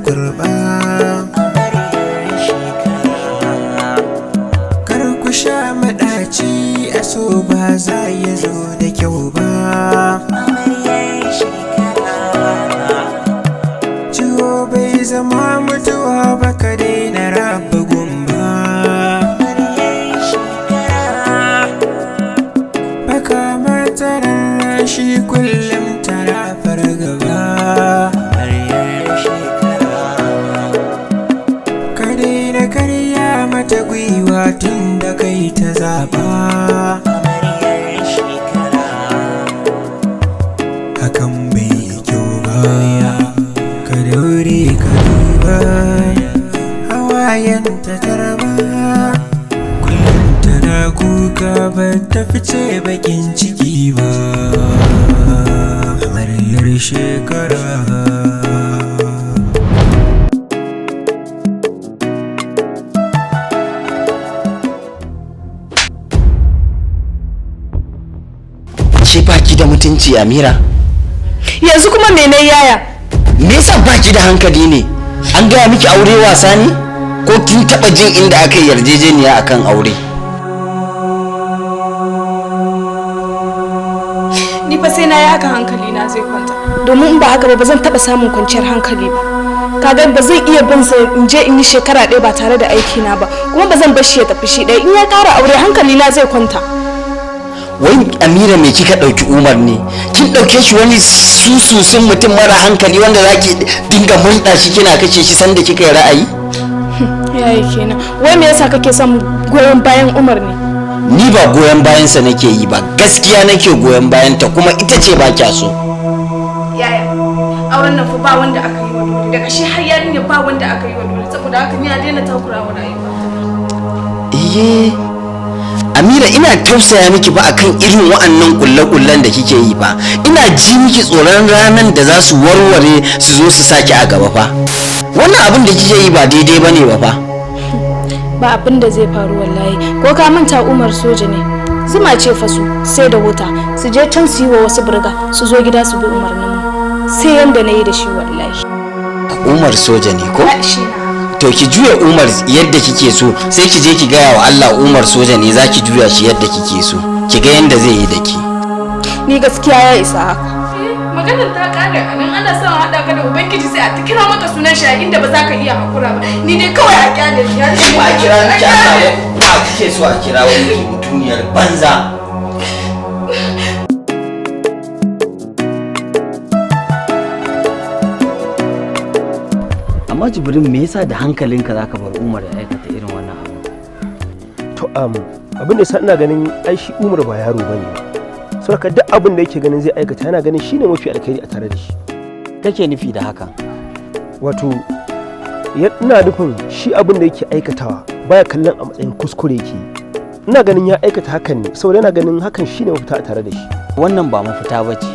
kurba. Kar ku sha maɗaci, a so ba za ya zo da kyau ba. Ciwo bai zama mutuwa ba, ka daina raba gumba. Baka mata rarrashi kullum tana fargaba. Ka daina karya mata gwiwa tun da kai ta zaba. Hakan bai yi kyau ba, ka daure ka duba hawayen ta tarba. Kullum tana kuka ba ta fice bakin ciki ba. Amaryar shekara. Ce baki da mutunci, Amira. Yanzu kuma mene, yaya? Me yasa baki da hankali ne? An gaya miki aure wasa ne? Ko kin taba jin inda aka yi yarjejeniya akan aure? Ni fa sai na yi haka hankali na zai kwanta. Domin in ba haka ba, ba zan taba samun kwanciyar hankali ba. Kaga ba zan iya bin sa in je in yi shekara ɗaya ba tare da aiki na ba, kuma ba zan bar shi ya tafi shi ɗaya. In ya ƙara aure, hankali na zai kwanta. Wai Amira, me kika dauki Umar ne? Kin dauke shi wani sususun mutum mara hankali wanda zaki dinga murɗa shi kina kashe shi sanda kika yi ra'ayi? Yayi kenan. Wai me yasa kake son goyon bayan Umar ne? Ni ba goyon bayansa nake yi ba, gaskiya nake goyon bayanta, kuma ita ce ba kya so. Yaya, auren nan fa ba wanda aka yi wa dole. Daga shi har yarinya ba wanda aka yi wa dole. Saboda haka ni a daina takura wa rayuwa. Iye, Amira, ina tausaya miki ba akan irin wa'annan kulle-kullen da kike yi ba. Ina ji miki tsoron ranan da za su warware su zo su saki a gaba fa. Wannan abin da kike yi ba daidai bane ba fa. Ba abin da zai faru wallahi. Ko ka manta Umar soja ne? Zuma ce fa su sai da wuta. Su je can su yi wa wasu burga, su zo gida su bi umarnin mu. Sai yanda na yi da shi wallahi. Umar soja ne ko? Shi na. To ki juya Umar yadda kike so, sai ki je ki gaya wa Allah Umar soja ne, za ki juya shi yadda kike so. Ki ga yanda zai yi da ki. Ni gaskiya ya isa haka. Maganar ta kare a nan. Ana son haɗa ka da Ubangiji, sai a ta kira maka sunan shi a inda ba za ka iya hakura ba. Ni dai kawai a kyale ni. Ya Ba a kira miki Allah ba, ba kike so a kira wani mutuniyar banza. Amma Jibrin, me yasa da hankalinka zaka bar Umar ya aikata irin wannan abu? To abin da yasa, ina ganin ai shi Umar ba yaro bane ba. Saboda duk abin da yake ganin zai aikata, yana ganin shine mafi alkhairi a tare da shi. Kake nufi da hakan? Wato ina nufin shi abin da yake aikatawa baya kallon a matsayin kuskure yake yi. Ina ganin ya aikata hakan ne saboda yana ganin hakan shine mafita a tare da shi. Wannan ba mafita ba ce.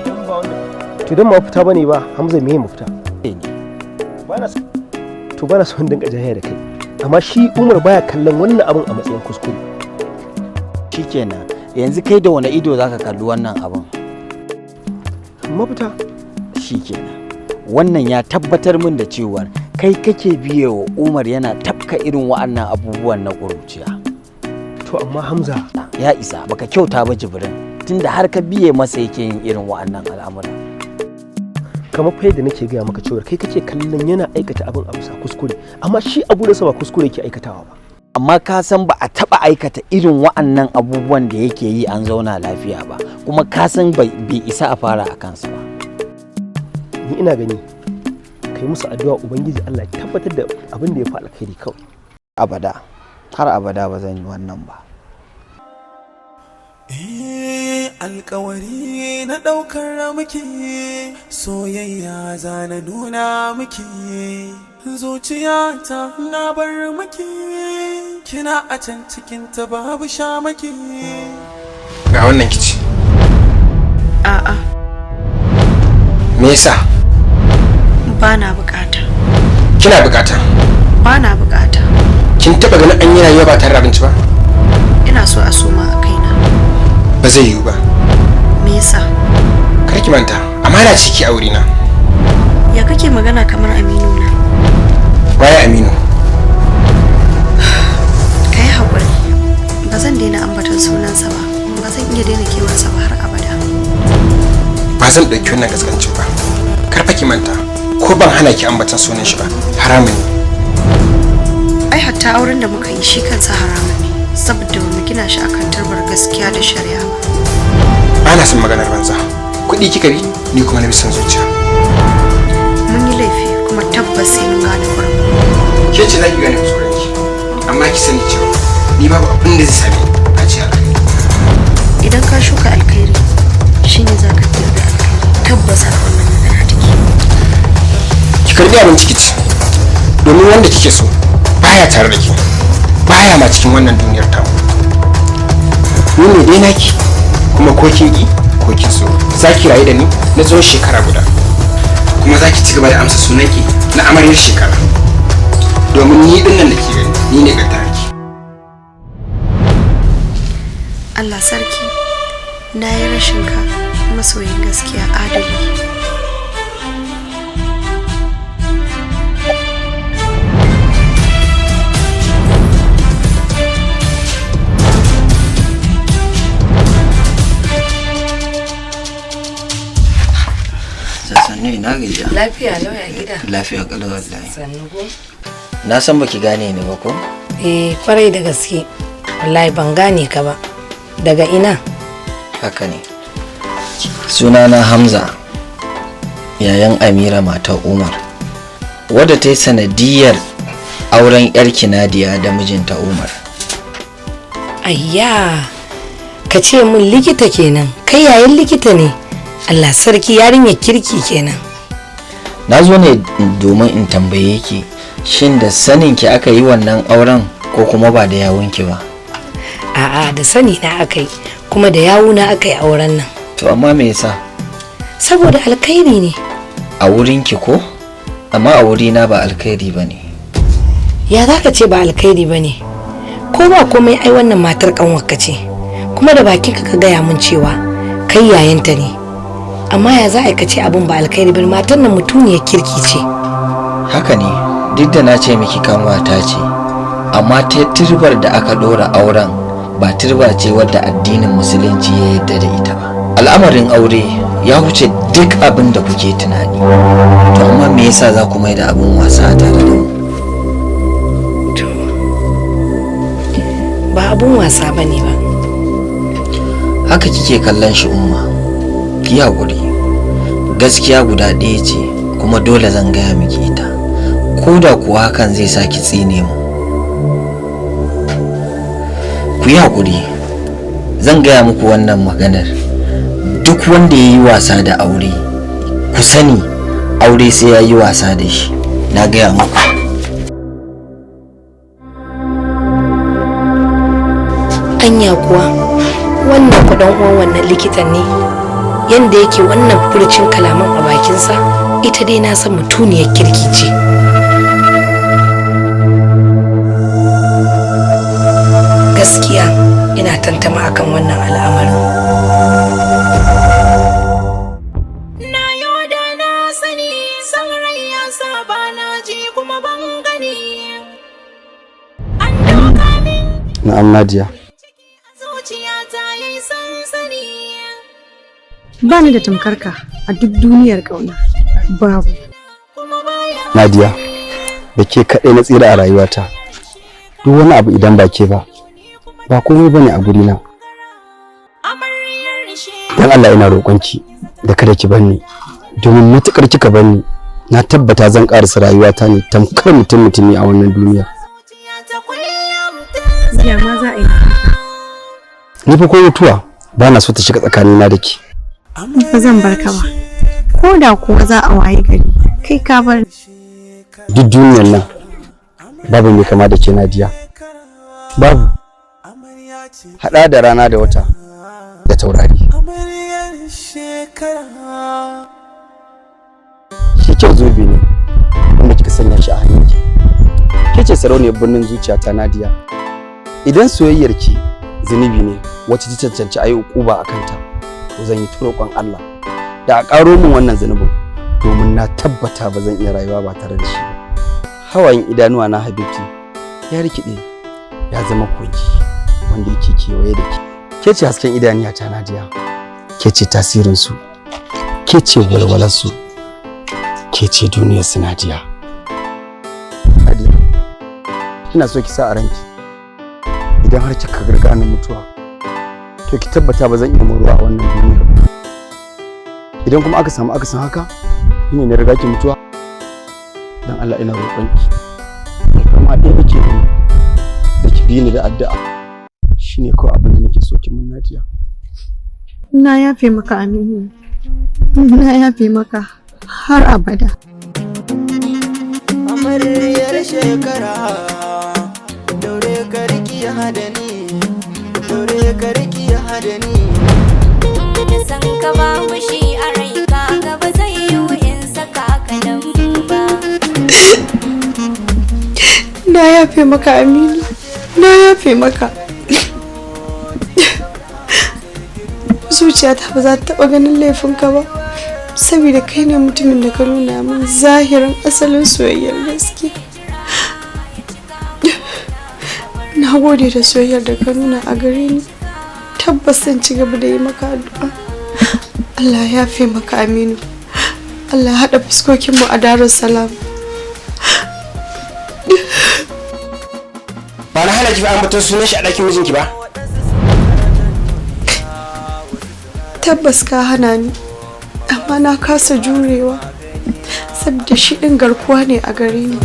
To dan mafita bane ba, Hamza, meye mafita? Bana to bana son dinga jayayya da kai, amma shi Umar baya kallon wannan abin a matsayin kuskure. Shikenan, yanzu kai da wani ido zaka kalli wannan abin? Mafita. Shikenan, wannan ya tabbatar min da cewar kai kake biye wa Umar yana tafka irin wa'annan abubuwan na ƙuruciya. To amma Hamza, Ya isa, baka kyauta ba Jibrin, tunda har ka biye masa yake yin irin wa'annan al'amuran. Kamar fa yadda nake gaya maka cewa kai kake kallon yana aikata abin a bisa kuskure, amma shi a gurinsa ba kuskure yake aikatawa ba. Amma ka san ba a taɓa aikata irin wa'annan abubuwan da yake yi an zauna lafiya ba, kuma ka san bai isa a fara a kansa ba. Ni ina gani kai musu addu'a, Ubangiji Allah ya tabbatar da abin da ya fi alkhairi kawai. Abada, har abada ba zan yi wannan ba. Eh, alkawari na ɗaukar miki, soyayya za na nuna miki, zuciyata na bar miki, kina a can cikin ta babu shamaki. Ga wannan kici. A'a. Me yasa? Ba na bukata. Kina bukata. Ba na bukata. Kin taba ganin an yi rayuwa ba tare da abinci ba? Ina so a soma a kaina. Ba zai yiwu ba. Me yasa? Kar ki manta, amana ce ki aure na. Ya kake magana kamar aminu na? Waye Aminu? Ka yi haƙuri, ba zan daina ambaton sunansa ba, ba zan iya daina kewarsa ba har abada. Ba zan ɗauki wannan gaskancin ba. Kar fa ki manta, ko ban hana ki ambaton sunan shi ba, haramun ne. Ai hatta auren da muka yi shi kansa haramun ne, saboda ba mu gina shi akan turbar gaskiya da shari'a ba. Ba na son maganar banza. Kuɗi kika bi, ni kuma na bi son zuciya. Mun yi laifi kuma tabbas sai mun gane kurin. Ke ce za ki gane kuskuren ki, amma ki sani cewa ni babu abin da zai same ni a ci alkhairi. Idan ka shuka alkhairi, shine za ka girbi alkhairi. Tabbas haka wannan magana take. Ki karbi abinci ki ci, domin wanda kike so baya tare da ke, baya ma cikin wannan duniyar tamu. Ni ne dai naki, kuma ko kin ki ko kin so, za ki rayu da ni na tsawon shekara guda, kuma za ki ci gaba da amsa sunanki na amaryar shekara, domin ni din nan da ke gani ni ne ki. Allah sarki, na yi rashin ka masoyin gaskiya adali. Sannu, ina gajiya. Lafiya lauya gida. Lafiya kalau wallahi. Sannu ko? Na san baki gane ni ba ko? Eh, kwarai da gaske. Wallahi ban gane ka ba. Daga ina? Haka ne. Sunana Hamza, yayan Amira matar Umar, wadda ta yi sanadiyar auren yarki Nadiya da mijinta Umar. Ayya, ka ce min likita kenan. Kai yayan likita ne. Allah sarki, yarinyar kirki kenan. Na zo ne domin in tambaye ki, shin da saninki aka yi wannan auren ko kuma ba da yawunki ba? A'a, da sani na aka yi, kuma da yawuna aka yi auren nan. To amma me yasa? Saboda alkhairi ne. A wurinki ko? Amma a wurina ba alkhairi ba ne. Ya za ka ce ba alkhairi ba ne? Ko ba komai ai wannan matar kanwarka ce. Kuma da bakinka ka gaya min cewa kai yayanta ne. Amma ya za a ka ce abin ba alkhairi ba, matar nan mutuniyar kirki ce. Haka ne, duk da na ce miki kanwata ce, amma ta turbar da aka ɗora auren ba turba ce wadda addinin musulunci ya yarda da ita ba. Al'amarin aure ya wuce duk abin da kuke tunani. To amma me yasa za ku mai da abin wasa tare da mu? To, ba abun wasa ba ne ba. Haka kike kallon shi umma. Ki haƙuri. Gaskiya guda ɗaya ce kuma dole zan gaya miki ita. Ko da kuwa hakan zai sa ki tsine mu. Ku yi haƙuri. Zan gaya muku wannan maganar. Duk wanda ya yi wasa da aure, ku sani aure sai ya yi wasa da shi. Na gaya muku. Anya kuwa wannan kudan uwan wannan likitan ne, yanda yake wannan furucin kalaman a bakinsa, ita dai na san mutuniyar kirki ce. Gaskiya ina tantama akan wannan al'amarin. Na yo da na sani, san rai ya saba na ji kuma ban gani. An doka min Na'am Nadiya. zuciya ta yi sansani. Ba ni da tamkarka a duk duniyar ƙauna. Babu. Nadiya, da ke kaɗai na tsira a rayuwata. Duk wani abu idan ba ke ba, ba komai bane a gurina. Dan Allah ina roƙonki da kada ki banni, domin matukar kika banni, na tabbata zan ƙarasa rayuwata ne tamkar mutum mutumi a wannan duniya. Ya ma za a yi. Ni fa ko mutuwa ba na so ta shiga tsakanina da ke. Ba zan bar ka ba. Ko da kuwa za a waye gari, kai ka bar ni. Duk duniyar nan babu mai kama da ke Nadiya. Babu. Haɗa da rana da wata da taurari. Shi kyau zobe ne wanda kika sanya shi a hannunki. Ke ce sarauniyar birnin zuciyata Nadiya. Idan soyayyarki zunubi ne wacce ta cancanci a yi ukuba a kanta, to zan yi ta roƙon Allah da a ƙaro min wannan zunubin, domin na tabbata ba zan iya rayuwa ba tare da shi ba. Hawayen idanuwa na habibti ya rikide ya zama kogi wanda yake kewaye da ke. Ke ce hasken idaniya ta Nadiya, ke ce tasirin su, ke ce walwalar su, ke ce duniyar su Nadiya. Nadiya, ina so ki sa a ranki, idan har kika garga ni mutuwa, to ki tabbata ba zan iya muruwa a wannan duniyar ba. Idan kuma aka samu akasin haka, ni ne na riga ki mutuwa. Dan Allah ina roƙonki, kuma ɗaya nake nema da ki bi ni da addu'a, shine kawai abin da nake so ki mun Nadiya. Na yafe maka Aminu. Na yafe maka har abada. Amaryar shekara, daure karki hadani, daure karki hadani. San ka babu shi a rai, ka ba zai yiwu in saka ka nan ba. Na yafe maka Aminu. Na yafe maka. Zuciyata ba za ta taɓa ganin laifinka ba, saboda kai ne mutumin da ka nuna min zahirin asalin soyayyar gaske. Na gode da soyayyar da ka nuna a gare ni. Tabbas zan ci gaba da yi maka addu'a. Allah ya yafe maka Aminu. Allah ya haɗa fuskokinmu a Darussalam. Ba na hana ki ambaton sunan shi a ɗakin mijinki ba. Tabbas ka hana ni, amma na kasa jurewa, saboda shi ɗin garkuwa ne a gare ni.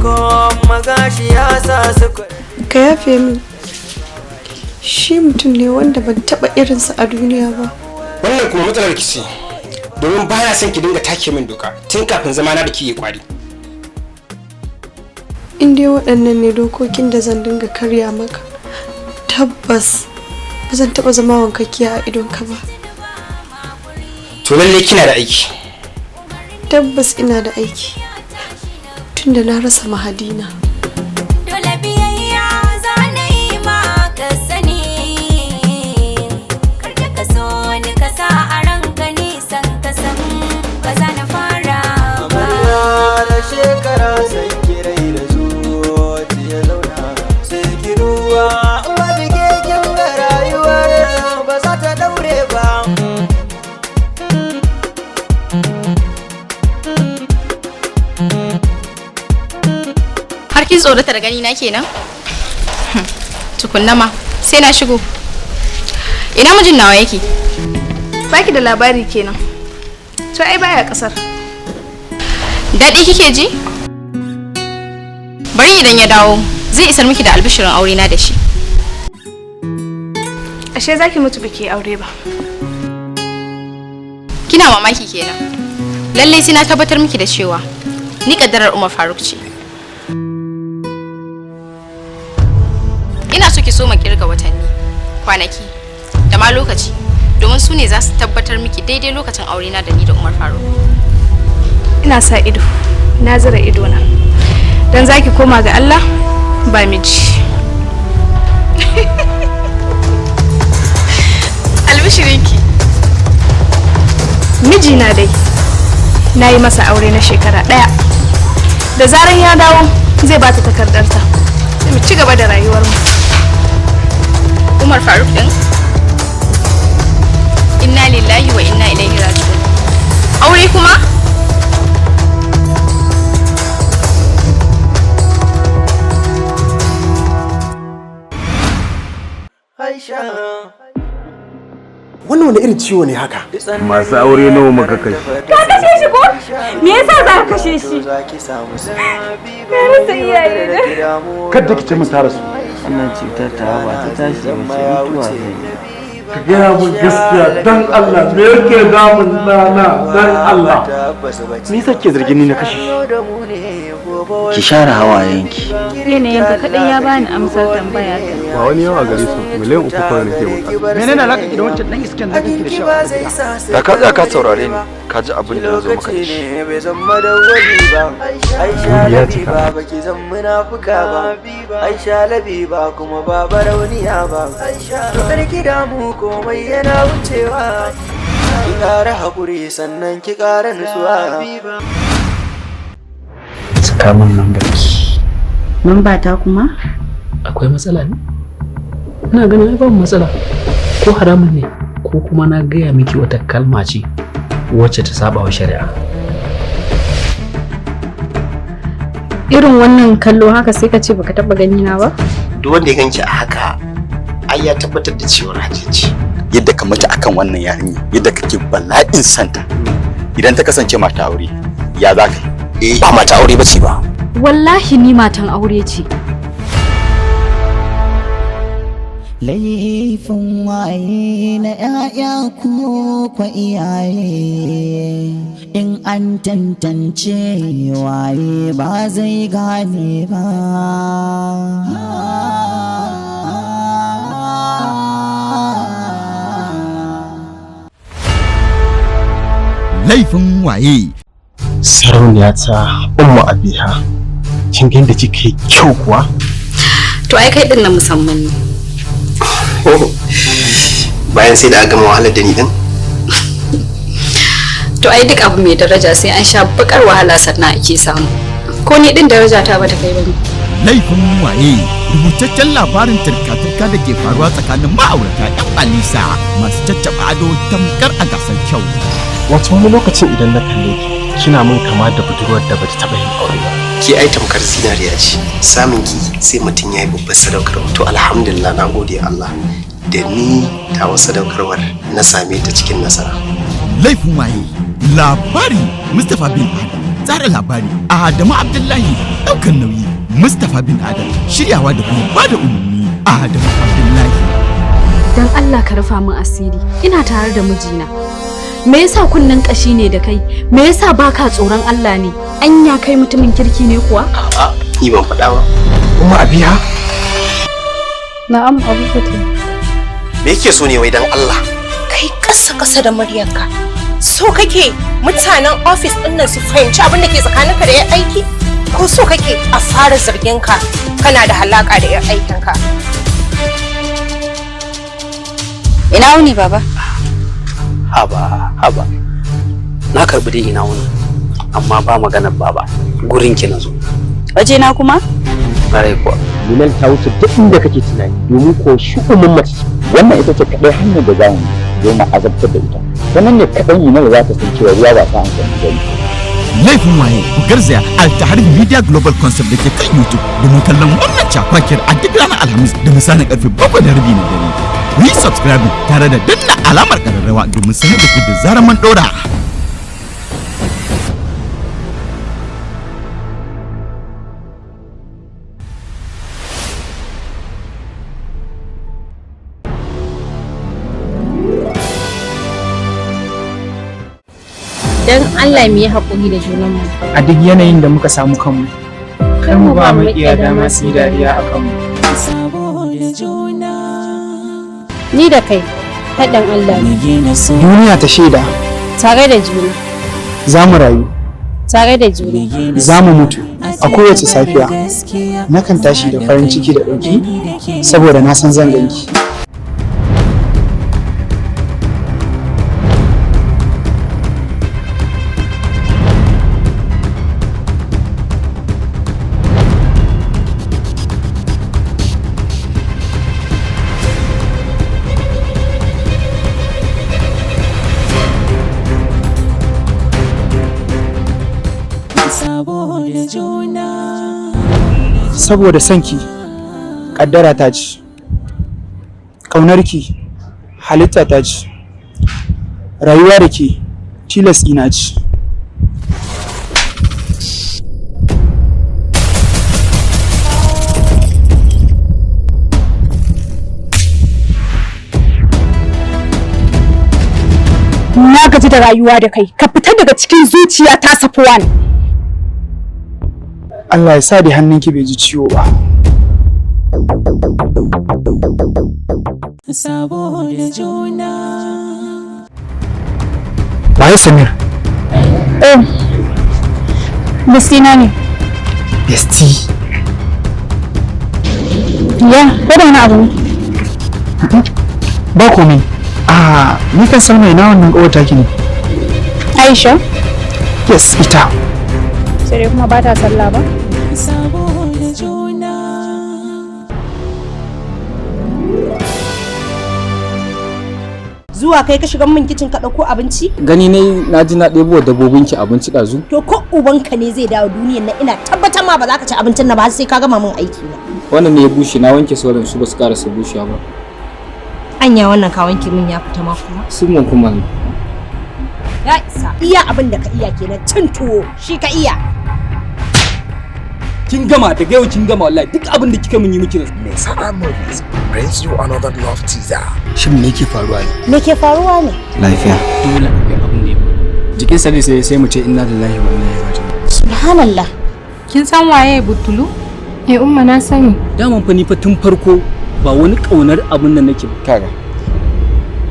Ka yafe min, shi mutum ne wanda ban taɓa irinsa a duniya ba. Wannan kuma matsalar ki ce, domin ba na son ki dinga take min doka tun kafin zamana da ki yi kwari. In dai waɗannan ne dokokin da zan dinga karya maka, tabbas ba zan taɓa zama wankakkiya a idonka ba. To lalle kina da aiki. Tabbas ina da aiki, tunda na rasa mahadina. Dole biyayya za na yi ma ka sani, kar da ka so ni ka sa a ranka nisan ka san ba za na fara ba. Amarya shekara san kirai da zuciya zauna, sai ki duba ba bige kin ga rayuwar ba za ta daure ba. Har kin tsorata da gani na kenan? Tukunna ma sai na shigo. Ina mijin nawa yake? Baki da labari kenan. To ai baya kasar. Daɗi kike ji? Bari idan ya dawo zai isar miki da albishirin aure na da shi. Ashe zaki mutu baki aure ba. Kina mamaki kenan. Lallai sai na tabbatar miki da cewa ni kaddarar Umar Faruk ce. Ina so ki so ma kirga watanni, kwanaki da ma lokaci, domin su ne za su tabbatar miki daidai lokacin aure na da ni da Umar Faruk. Ina sa ido, na zira ido na. Dan zaki koma ga Allah ba miji. Albishirinki. Mijina dai na yi masa aure na shekara ɗaya. Da zaran ya dawo zai bata takardarta. Sai mu ci gaba da rayuwarmu. Umar Faruk din? Inna lillahi wa inna ilaihi raji'un. Aure kuma? Aisha. Wannan wani irin ciwo ne haka? Masu aure nawa muka kashe? Ka kashe shi ko? Me yasa za ka kashe shi? Ka rasa iyaye na. Kada ki ce min ta rasu. Wannan cutar ta ba ta tashi ba ce, mutuwa zai yi. Ka gaya min gaskiya dan Allah, me yake damun nana dan Allah? Me yasa kike zargin ni na kashe shi? Ki share hawayenki. Yanayin ka kaɗai ya bani amsar tambaya ta. Ba wani yawa gare su, miliyan 3 kawai nake bukata. Menene alaka ki da wancan dan iskan da kake da shi? Da ka tsaya ka saurare ni, ka ji abin da na zo maka da shi. Buri ya cika. Baki zan munafuka ba, Aisha Labiba kuma ba barauniya ba. To karki damu, komai yana wucewa. Ki ƙara haƙuri sannan ki ƙara nutsuwa. Saka min lambar ki. Namba ta kuma? Akwai matsala ne? Ina ganin ai babu matsala. Ko haramun ne ko kuma na gaya miki wata kalma ce wacce ta saba wa shari'a. Irin wannan kallo haka sai ka ce baka taba gani na ba? Duk wanda ya ganki a haka ai ya tabbatar da cewa Hajiya ce. Yadda ka mutu akan wannan yarinya, yadda kake bala'in santa. Idan ta kasance mata aure, ya za ka yi? Eh, ba mata aure bace ba. Wallahi ni matan aure ce. Laifin waye na ‘ya'ya ko kwa iyaye, in an tantance waye ba zai gane ba. Laifin waye. Sarauniya ta Umma Abiha, kin ga yadda kika yi kyau kuwa? To ai kai din na musamman ne. Bayan sai da aka gama wahalar da ni din. To ai duk abu mai daraja sai an sha bakar wahala sannan ake samu. Ko ni din daraja ta bata kai bane. Laifin waye rubutaccen labarin turka-turka da ke faruwa tsakanin ma'aurata 'yan alisa masu caccaba ado tamkar a gasar kyau. Wato wani lokacin idan na kalle ki kina min kama da budurwar da bata taba yin aure ba. Ki ai tamkar zinariya ce, samun ki sai mutum ya yi babbar sadaukarwa. To alhamdulillah na gode Allah da ni tawa sadaukarwar na same ta cikin nasara. Laifin waye labari Mustapha bin Adam, tsara labari Adamu Abdullahi, ɗaukar nauyi Mustapha bin Adam, shiryawa da kuma bada umarni Adamu Abdullahi. Dan Allah ka rufa min asiri, ina tare da mijina. Me yasa kunnen kashi ne da kai? Me yasa baka tsoron Allah ne? Anya kai mutumin kirki ne kuwa? A'a, ni ban faɗa ba. Umma Abiha? Na'am, Abu Fatima. Me yake so ne wai dan Allah? Kai kasa kasa da muryarka. So kake mutanen ofis ɗin nan su fahimci abin da ke tsakaninka da 'yan aiki? Ko so kake a fara zargin ka kana da halaka da 'yan aikinka? Ina wuni baba? Haba, haba. Na karbi dai ina wuni. Amma ba maganar baba. Gurin ki na zo. Waje na kuma? Ƙwarai kuwa. Minal ta wuce duk inda kake tunani domin ko shu'umin mace ce. Wannan ita ce kaɗai hanyar da za mu zo mu azabtar da ita. Sannan ne kaɗai Minal za ta san cewa ruwa ba ta hankali ba ne. Laifin waye ku garzaya Altahar Media Global Concept da ke kan YouTube domin kallon wannan cakwakiyar a duk ranar Alhamis da misalin karfe 7:30 na dare. Ku yi subscribing tare da danna alamar ƙararrawa domin sanar da ku da zarar mun ɗora. Dan Allah mu yi haƙuri da junanmu. A duk yanayin da muka samu kanmu, kar mu ba maƙiya dama su yi dariya a kanmu. Ni da kai haɗin Allah ne. Duniya ta shaida. Tare da juna. Za mu rayu. Tare da juna. Za mu mutu. A kowace safiya, nakan tashi da farin ciki da ɗauki saboda na san zan ganki. Saboda sanki kaddara ta ce, ƙaunarki halitta ta ce, rayuwa da ke tilas ina ce. Na gaji da rayuwa da kai, ka fita daga cikin zuciya ta Safwan. Allah ya sa da hannunki bai ji ciwo ba. Sabo da juna. Waye Samir? Oh, bestie ne. Bestie. Ya, ko da wani abu ne? Ba komai. Ah, ni kan san mai na wannan kawar taki ne. Aisha? Yes, ita. Sai dai kuma ba ta sallah ba? Sabo da juna. Zuwa kai ka shiga min kicin ka ɗauko abinci? Gani ne na ji na ɗebo wa dabbobinki abinci ɗazu. To ko ubanka ne zai dawo duniyar nan, ina tabbatar ma ba za ka ci abincin nan ba har sai ka gama min aiki na. Wannan ne ya bushe, na wanke sauran su ba su karasa bushewa ba. Anya wannan ka wanke min ya fita ma kuma? Sun mun kuma. Ya isa. Iya abin da ka iya kenan, cin tuwo shi ka iya. Kin gama, daga yau kin gama wallahi, duk abin da kika mun yi miki. Mesara Movies brings you another love teaser. Shin me yake faruwa ne? Me ke faruwa ne? Lafiya. Dole akwai abin da ya faru. Jikin sa ne sai mu ce inna lillahi wa inna ilaihi raji'un. Subhanallah. Kin san waye Butulu? Eh umma, na sani. Daman fa ni fa tun farko ba wani kaunar abin nan nake ba. Kaga,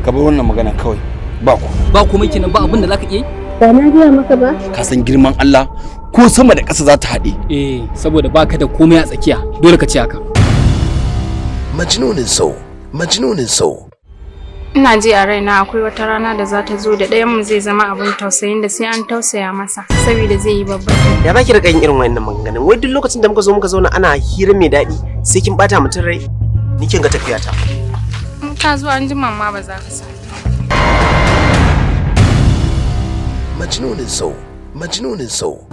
ka bar wannan magana kawai, ba ku. Ba komai kenan, ba abin da zaka iya yi? Ba na gaya maka ba. Ka san girman Allah, ko sama da ƙasa za ta haɗe. Eh, saboda baka da komai a tsakiya, dole ka ce haka. Majnunin So, Majnunin So. Ina ji a raina akwai wata rana da za ta zo da ɗayan mu zai zama abin tausayin da sai an tausaya masa saboda zai yi babban. Ya ba ki rika yin irin wannan maganganun? Wai duk lokacin da muka zo muka zauna ana hira mai daɗi sai kin bata mutum rai. Ni kin ga tafiya ta. In ka zo an jima ma ba za ka sa. Majnunin So, Majnunin So.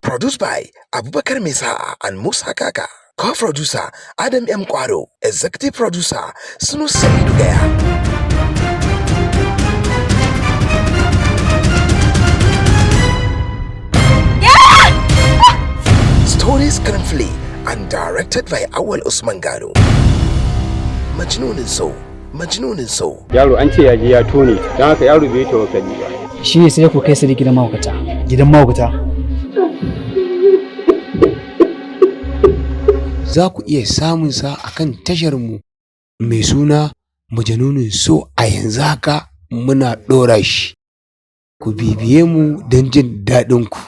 Produced by Abubakar Mesa and Musa Kaka. Co-producer Adam M. Kwaro. Executive producer Sunu Saidu Gaya. Story, screenplay and directed by Awal Usman Gado. Majnunin So, Majnunin So. Yaro an ce ya je ya tone, don haka yaro bai yi tawakkali ba. Shi ne sai ku kai su da gidan mahaukata. Gidan mahaukata? Za ku iya samun sa a kan tasharmu mai suna Majanunin So. A yanzu haka muna ɗora shi. Ku bibiye mu don jin daɗin ku.